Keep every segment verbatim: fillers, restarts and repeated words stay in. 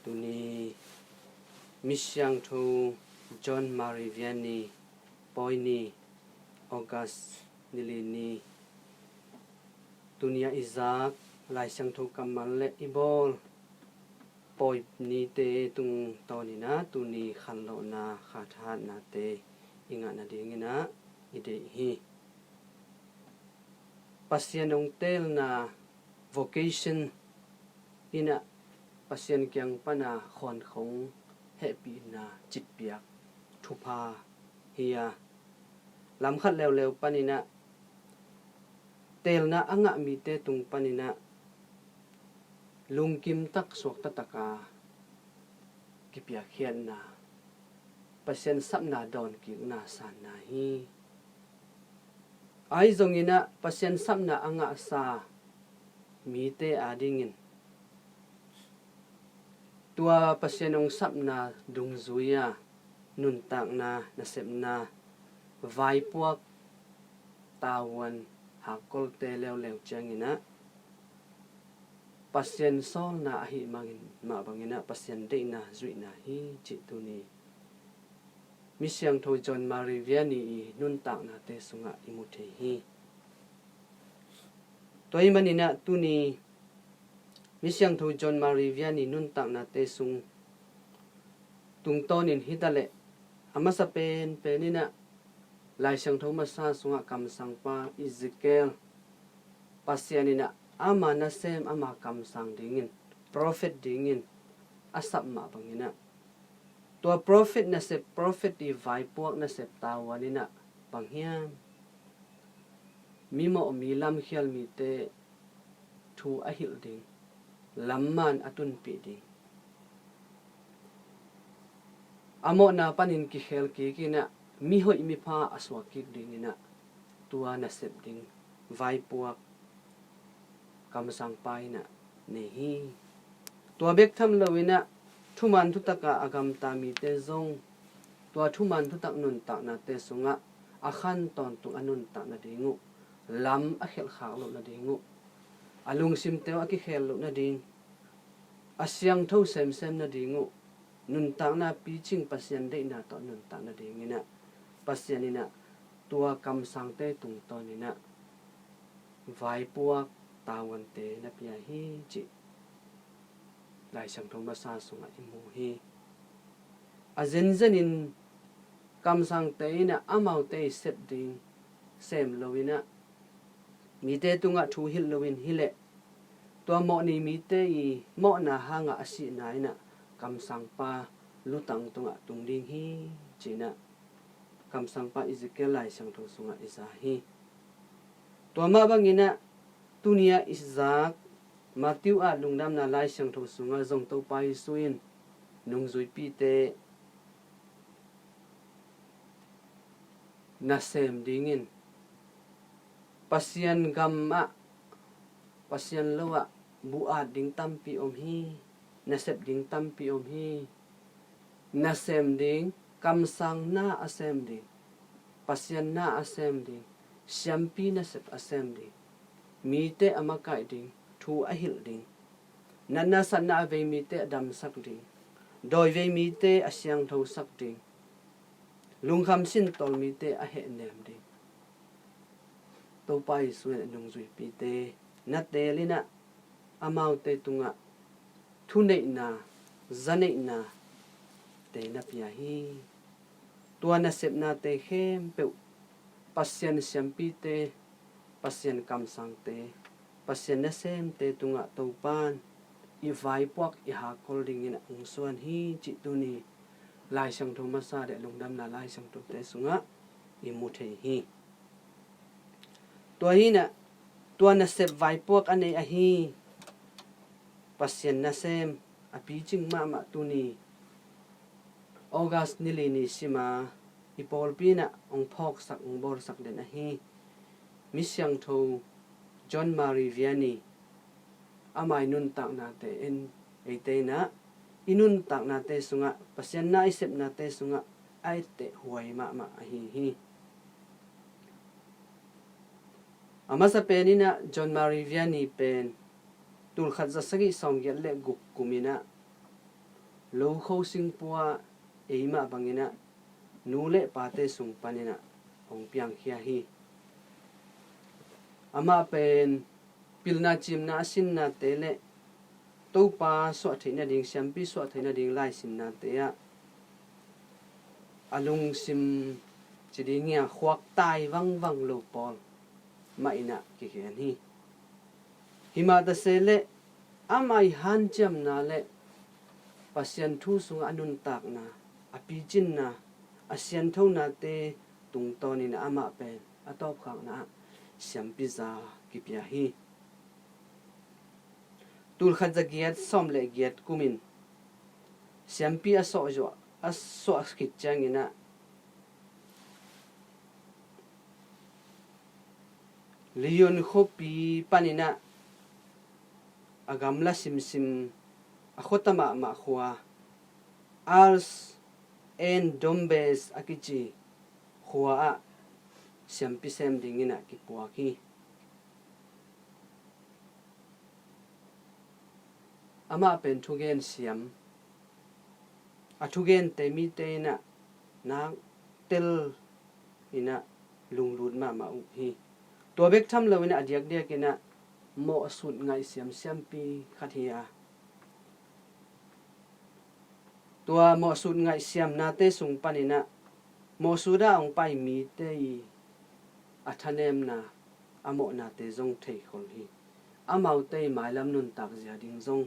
Tuni Misiangtho John Mary Vianney pawi ni, August ni li ni. Tuni a i zak Lai Siangtho kammal le i bawl pawi nite tungtawnin ah tuni khanlawhna khathatnate i ngah nadingin ah i deih hi. Pasian hong teelna, vocation, in ah Pasian kiang pana khawnkhong hehpihna citpiak thupha hi a, lamkhat leuleu panin ah teelna a ngah mite tung panin ah lungkim tak suakta taka kipiakkhiatna, Pasian sapna dawnkikna sanna hi. Ahi zongin ah Pasian sapna a ngahsa mite adingin tua Pasian hong sapna dungzui a nuntakna, nasepna, vaipuak, tavuan, hakkolte leuleu ciangin ah Pasian sawlna ahih mangin, mah bangin ah Pasian deihna zuihna hi cih tuni Misiangtho John Mary Vianney i nuntaknate sungah i mu thei hi. Tua ahih manin ah tuni Misiangtho John Mary Vianney nuntaknate sung tungtawnin hi ta leh, a masa penpen in ah Lai Siangtho masa sungah kamsangpa Ezekiel, Pasian in ah ama nasem, ama kamsang dingin, prophet dingin a sap mah bangin ah, tua prophet nasep, prophet i vaipuak nasep tavuan in ah bang hiam, mimawh mi lamkhial mite thu a hilh ding, lamman a tunpih ding, a mawhna panin kikhel kik in ah mihoih mipha a suak kik dingin ah tua nasep ding vaipuak kamsangpa in ah nei hi. Tua bek tham loin ah thuman thutak a a gamta mite zong tua thuman thutak nuntaknate sungah a khan tawntung a nuntak nading uh, lam a khelhkhak loh nading uh, a lungsimte uh a kikhel loh nading, a siangtho semsem nading uh, nuntakna picing Pasian deihna tawh nuntak nadingin ah Pasian in ah tua kamsangte tungtawnin ah vaipuak tavuante na pia hi cih Lai Siangtho masa sungah i mu hi. A zenzenin kamsangte in ah amaute i sep ding sem loin ah, mite tungah thu hilh loin hi leh, tua mawh nei mite i mawhna hangah a sihna in ah kamsangpa lutang tungah tung ding hi ci-in ah kamsangpa Ezekiel Lai Siangtho sungah i za hi. Tua mah bangin ah tuni a i zak Matthew ah Lungdamna Lai Siangtho sungah zong Topa Jesu in nungzuipite nasem dingin, Pasian gam ah, Pasian lo ah bu-at ding tampi om hi, nasep ding tampi om hi. Nasem ding, kamsang na a sem ding, Pasian na a sem ding, siampi nasep a sem ding, mite a makaih ding, thu a hilh ding, natna satna a vei mite a damsak ding, dawivei mite a siangthosak ding, lungkham sintol mite a hehnem ding. Topa Jesu in a nungzuipite na teel in ah amaute tungah thuneihna, zaneihna te na pia hi. Tua nasepnate khempeuh Pasian siampite, Pasian kamsangte, Pasian nasemte tungah Topan i vaipuak i hakkol dingin a hong suan hi cih tuni Lai Siangtho masa le Lungdamna Lai Siangthote sungah i mu thei hi. Tua hi in ah, tua nasep vaipuak a nei ahi Pasian nasem a picing mahmah tuni August ni li ni sima i pawlpi in ah hong phawksak, hong bawlsak den ahi Misiangtho John Mary Vianney, ama i nuntaknate in eite in ah i nuntaknate sungah, Pasian na i sepnate sungah a etteh huai mahmah ahi hi. A masa pen in ah John Mary Vianney pen tulkhat za sagih sawmgiat le guk kum in ah lokho singpua ei mah bangin ah nu le pate sung panin ah hong piangkhia hi. Amah pen pilna cimna a sinnate le Topa suah theih nading, siampi suah theih nading laisinnate ah a lungsim ci ding hi a, khuaktai vangvang lo pawl mah in ah kigen hi. Hi mah ta se leh amah i hanciamna le Pasian thu sungah a nuntakna, a picinna, a sianthonate tungtawnin ah amah pen a tawpkhakna ah siampiza kipia hi. Tulkhat zagiat sawm le giat kumin siampi a suah zawh, a suah khit ciangin ah Lyon khuapi panin ah a gamla simsim, a khuata mahmah khua, Ars en Dombes a kici khua ah siampi sem dingin ah kipuak hi. Amah pen thugen siam, a thugente mite in ah naktel in ah lunglut mahmah uh hi. Tua bek tham loin ah a diakdiakin ah mawhsut ngaihsiam siampi khat hi a, tua mawhsut ngaihsiamnate sung panin ah mawhsut ah hong pai mite i a thanemna, a mawhnate zong theikhol hi. Amaute i mailam nuntak zia ding zong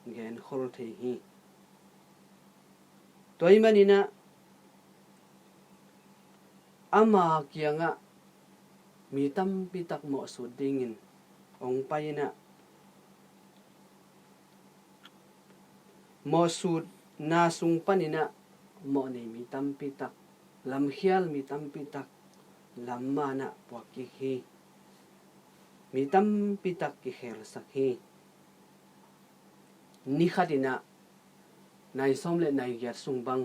genkhol thei hi. Tua ahih manin ah ama kiangah mi tampi tak mawhsut dingin hong pai in ah mawhsutna sung panin ah mawhnei mi tampi tak, lamkhial mi tampi tak lam man ah puak kik hi. Mi tampi tak kikhelsak hi. Ni khatin ah nai sawm le nai giat sung bang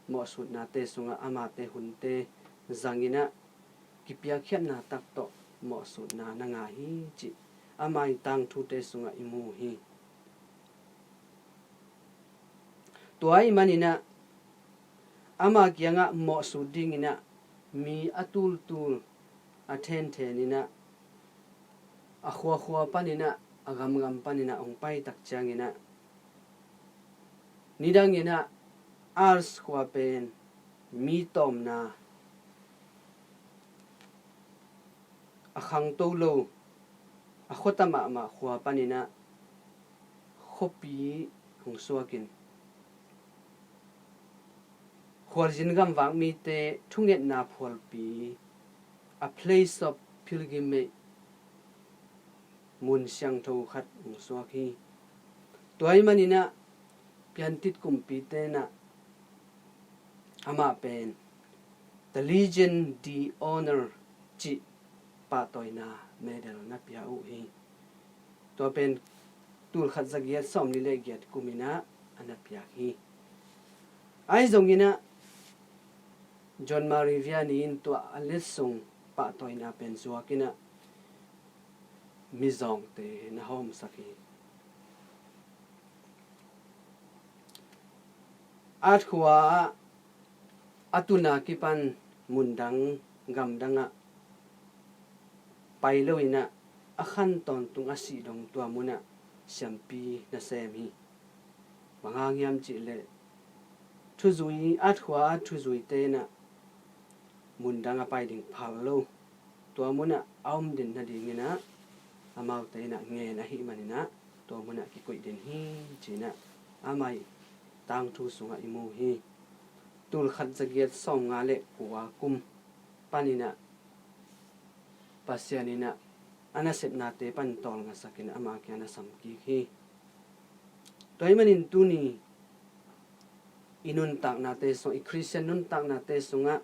mawhsutnate sungah amate hunte zangin ah kipiakkhiatna tak tawh mawhsutna na ngah hi cih ama i tangthute sungah i mu hi. Tua ahih manin ah ama kiangah mawhsut dingin ah mi a tultul, a thenthen in ah a khuakhua panin ah, a gamgam panin ah hong pai tak ciangin ah nidangin ah Ars khua pen mi tawmna, a khangto lo, a khuata mahmah khua panin ah khuapi hong suakin khualzin gamvak mite thungetna phualpi, a place of pilgrimage, mun siangtho khat hong suak hi. Tua ahih manin ah piantit kumpite in ah amah pen The Legion d'Honneur cih pahtawina medal na pia uh hi. Tua pen tulkhat zagiat sawmli le giat kumin ah a na piak hi. Ahi zongin ah John Marie Vianney in tua a letsong pahtawina pen zuakin ah mizawngte na hawmsak hi. Art khua ah a tun a kipan mundang, gamdang ah pai loin ah a khan tawntung a sih dong tua mun ah siampi na sem hi. Bang hang hiam cih leh thuzui, Art khua ah thuzuite in ah mundang a pai ding phal lo. Tua mun ah a om den nadingin ah amaute in ah ngen ahih manin ah tua mun ah kikoih den hi ci-in ah ama i tangthu sungah i mu hi. Tulkhat zagiat sawmnga le kua kum panin ah Pasian in ah a nasepnate pan tawlngasak in ama kiang na sam kik hi. Tua ahih manin tuni i nuntaknate sung, i Khristian nuntaknate sungah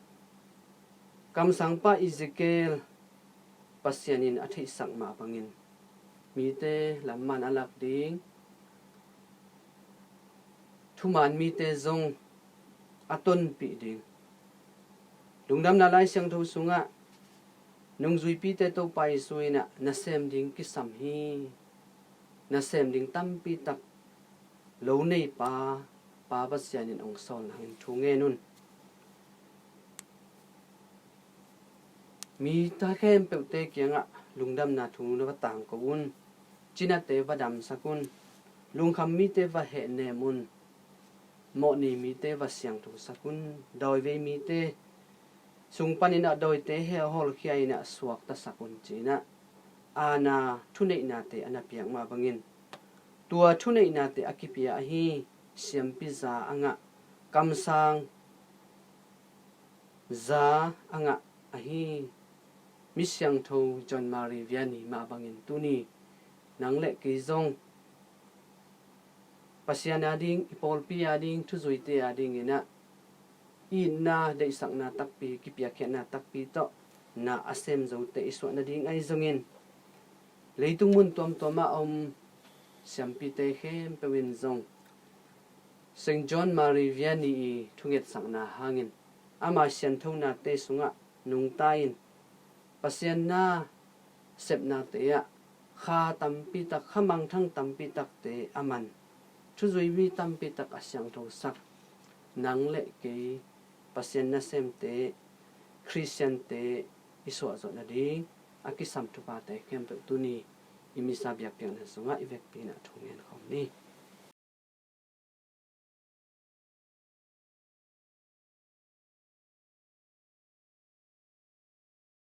kamsangpa Ezekiel Pasian in a theihsak mah bangin mite lam man a lak ding, thuman mite zong a tonpih ding, Lungdamna Lai Siangtho sungah nungzuipite Topa Jesu in ah nasem ding kisam hi. Nasem ding tampi tak lo neipa, Pa Pasian in hong sawl nangin thu ngen un. Mite khempeuhte kiangah lungdamna thu na va tangko un. Cinate va damsak un. Lungkham mite va hehnem un. Mawhni mite va siangthosak un. Dawivei mite sung panin ah dawite hehhawlkhia in ah suaktasak un, ci-in ah aana thuneihnate a na piak mah bangin, tua thuneihnate a kipia ahi siampi za a ngah, kamsang za a ngah ahi mi siangtho John Mary Vianney mah bangin tuni nang le kei zong Pasian ading, i pawlpi ading, thuzuite ading in ah itna, deihsakna takpi, kipiakkhiatna takpi tawh na a sem zote i suah nading ahi zongin, leitung mun tuamtuam ah a om siampite khempeuh in zong Saint John Mary Vianney i thungetsakna hangin ama sianthonate sungah nungta in Pasian na sepnate ah kha tampi tak, kha mangthang tampi takte a man, thuzui mi tampi tak a siangthosak nang le kei Pasian nasemte, Khristiante i suahzawh nading a kisam thuphate khempeuh tuni i misa biakpiakna sungah i vekpi in ah thu ngen khawm ni.